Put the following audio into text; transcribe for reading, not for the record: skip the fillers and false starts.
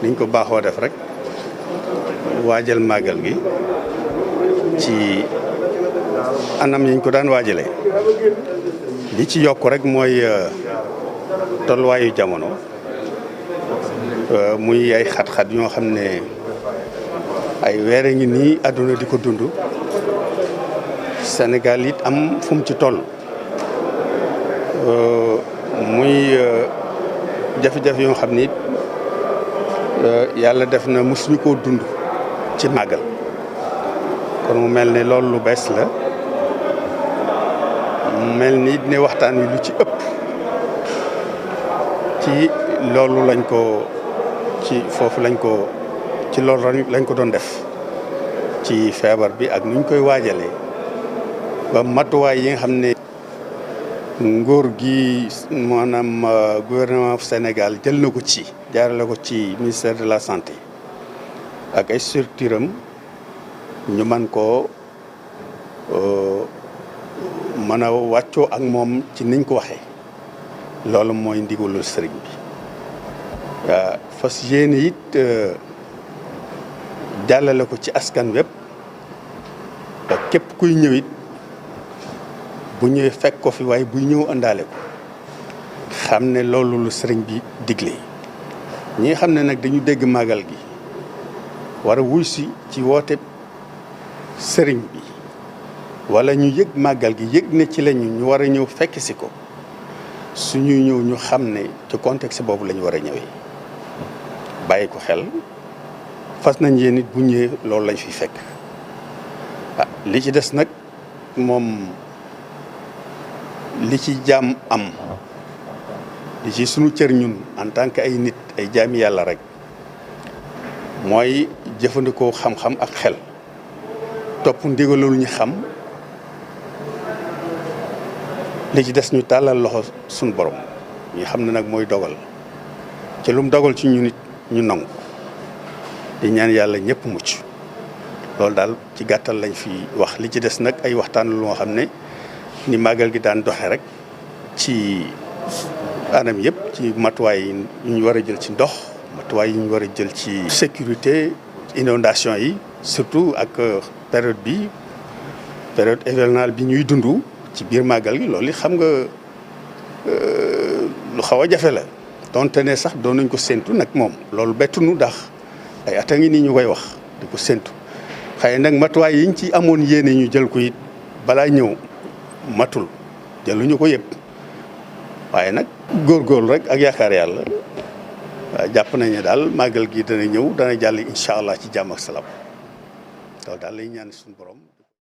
niñ ko baaxoo def rek waajal màggal gi ci anam yiñ ko daan waajalee li ci yokk rek mooy tolluwaayu jamono muy ay xat-xat yoo xam ne ay weer a ngi nii àdduna di ko dund Sénégal it am fu mu ci toll muy jafe-jafe yoo xam ni yàlla def na mosuñu koo dund ci màggal kon mu mel ne loolu lu bees la mu mel ni ne waxtaan wi lu ci ëpp ci loolu lañ ko ci foofu lañ ko ci loolu lañ ko doon def ci feebar bi ak nuñ koy waajalee ba matuwaay yi nga xam ne nguur gi maanaam gouvernement Sénégal jël na ko ci jaarale ko ci ministère de la santé ak ay structure am ñu man koo mën a wàccoo ak moom ci niñ ko waxee loolu mooy ndigalul sëriñ bi waaw fas yéene it jàllale ko ci askan wépp ba képp kuy ñëwit bu ñëwee fekk ko fi waaye buy ñëw àndaale ko xam ne loolu lu sëriñ bi digle ñi nga xam ne nag dañu dégg màggal gi war a wuy si ci woote sëriñ bi wala ñu yëg màggal gi yëg ne ci lañu ñu war a ñëw fekk si ko suñuy ñëw ñu xam ne ci contexte boobu la ñu war a ñëwee bàyyi ko xel fas nañ yéen it bu ñëwee loolu lañ fi fekk li ci des nag moom li ci jaam am li ci sunu cër ñun en tant que ay nit ay jaami yàlla rek mooy jëfandikoo xam-xam ak xel topp ndigalul ñu xam li ci des ñu tàllal loxo suñu borom ñu xam ne nag mooy dogal ci lu mu dogal ci ñu nit ñu nangu di ñaan yàlla ñëpp mucc loolu daal ci gàttal lañ fi wax li ci des nag ay waxtaan lu nga xam ne ni màggal gi daan doxe rek ci anam yëpp ci matuwaay yi ñu war a jël ci ndox matuwaay yi ñu war a jël ci sécurité inondation yi surtout ak période hivernale bi ñuy dund ci biir màggal gi loolu xam nga lu xaw a jafe la donte ne sax doon nañ ko séntu nag moom loolu bettunu ndax ay at a ngi nii ñu koy wax di ko séntu xëy nag matuwaay yiñ ci amoon yéene ñu jël ko it balaa ñëw matul jëluñu ko yëpp waaye nag góorgóorlu rek ak yaakaar yàlla jàpp nañ ne daal màggal gi dana ñëw dana jàll incha allah ci jàmm ak salaam loolu daal lay ñaan suñu borom.